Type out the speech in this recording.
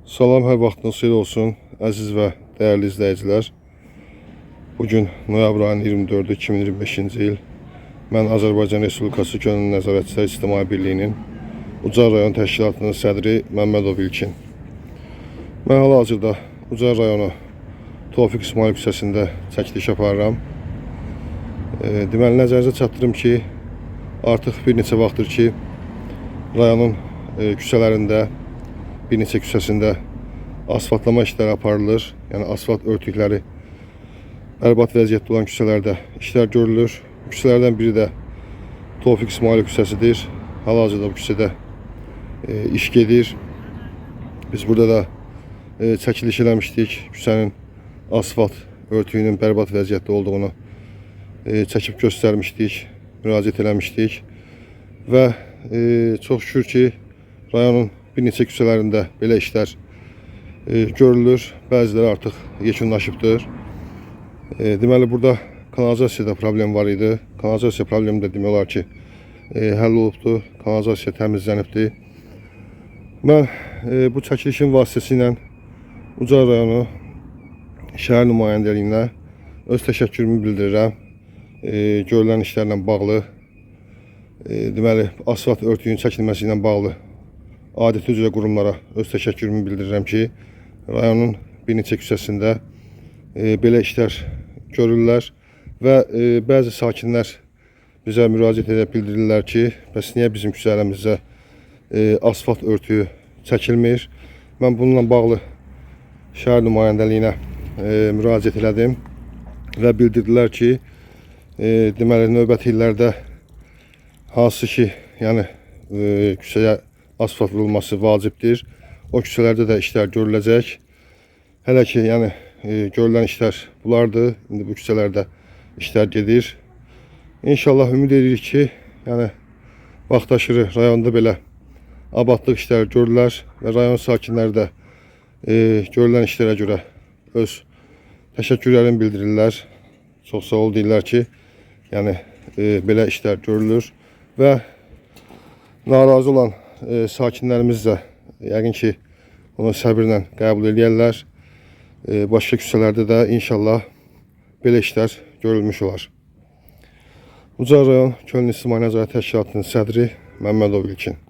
Salam, hər vaxtınız xeyir olsun, əziz və dəyərli izləyicilər. Bugün noyabr ayının 24-ü 2025-ci il. Mən Azərbaycan Respublikası Könüllü Nəzarətçilər İctimai Birliyinin Ucar rayon təşkilatının sədri Məmmədov İlkin. Mən hal-hazırda Ucar rayonu Tofiq İsmail küçəsində çəkiliş aparıram. Deməli, nəzərinizə çatdırım ki, artıq bir neçə vaxtdır ki, rayonun küçələrində, bir neçə küçəsində asfaltlama işləri aparılır. Yəni asfalt örtükləri bərbad vəziyyətdə olan küçələrdə işlər görülür. Bu küçələrdən biri də Tofiq İsmailov küçəsidir. Hal-hazırda bu küçədə iş gedir. Biz burada da çəkiliş eləmişdik. Küçənin asfalt örtüyünün bərbad vəziyyətdə olduğunu çəkib göstərmişdik, müraciət eləmişdik və çox şükür ki, rayonun bir neçə küçələrində belə işlər görülür. Bəziləri artıq yekunlaşıbdır. Deməli, burada kanalizasiyada problem var idi. Kanalizasiya problemi də demək olar ki, həll olubdur. Kanalizasiya təmizlənibdir. Mən bu çəkilişin vasitəsilə Ucar rayonu şəhər nümayəndəliyinə öz təşəkkürümü bildirirəm. Görülən işlərlə bağlı, deməli, asfalt örtüyünün çəkilməsi ilə bağlı adəti üzrə qurumlara öz təşəkkürümü bildirirəm ki, rayonun bir neçə küçəsində belə işlər görürlər və bəzi sakinlər bizə müraciət edib bildirirlər ki, bəs niyə bizim küçələrimizdə asfalt örtüyü çəkilmir? Mən bununla bağlı şəhər nümayəndəliyinə müraciət elədim və bildirdilər ki, deməli, növbəti illərdə hansı ki, yəni küçəyə asfalt vurulması vacibdir. O küçələrdə də işlər görüləcək. Hələ ki, yəni görülən işlər bunlardır. İndi bu küçələrdə işlər gedir. İnşallah ümid edirik ki, yəni vaxtaşırı rayonda belə abadlıq işləri görülər və rayon sakinləri də görülən işlərə görə öz təşəkkürlərini bildirirlər. Çox sağ ol deyirlər ki, yəni belə işlər görülür və narazı olan sakinlərimiz də yəqin ki, onu səbirlə qəbul eləyərlər. Başqa küçələrdə də inşallah belə işlər görülmüş olar. Ucar rayon Könüllü İctimai Nəzarət Təşkilatının sədri Məmmədov İlkin.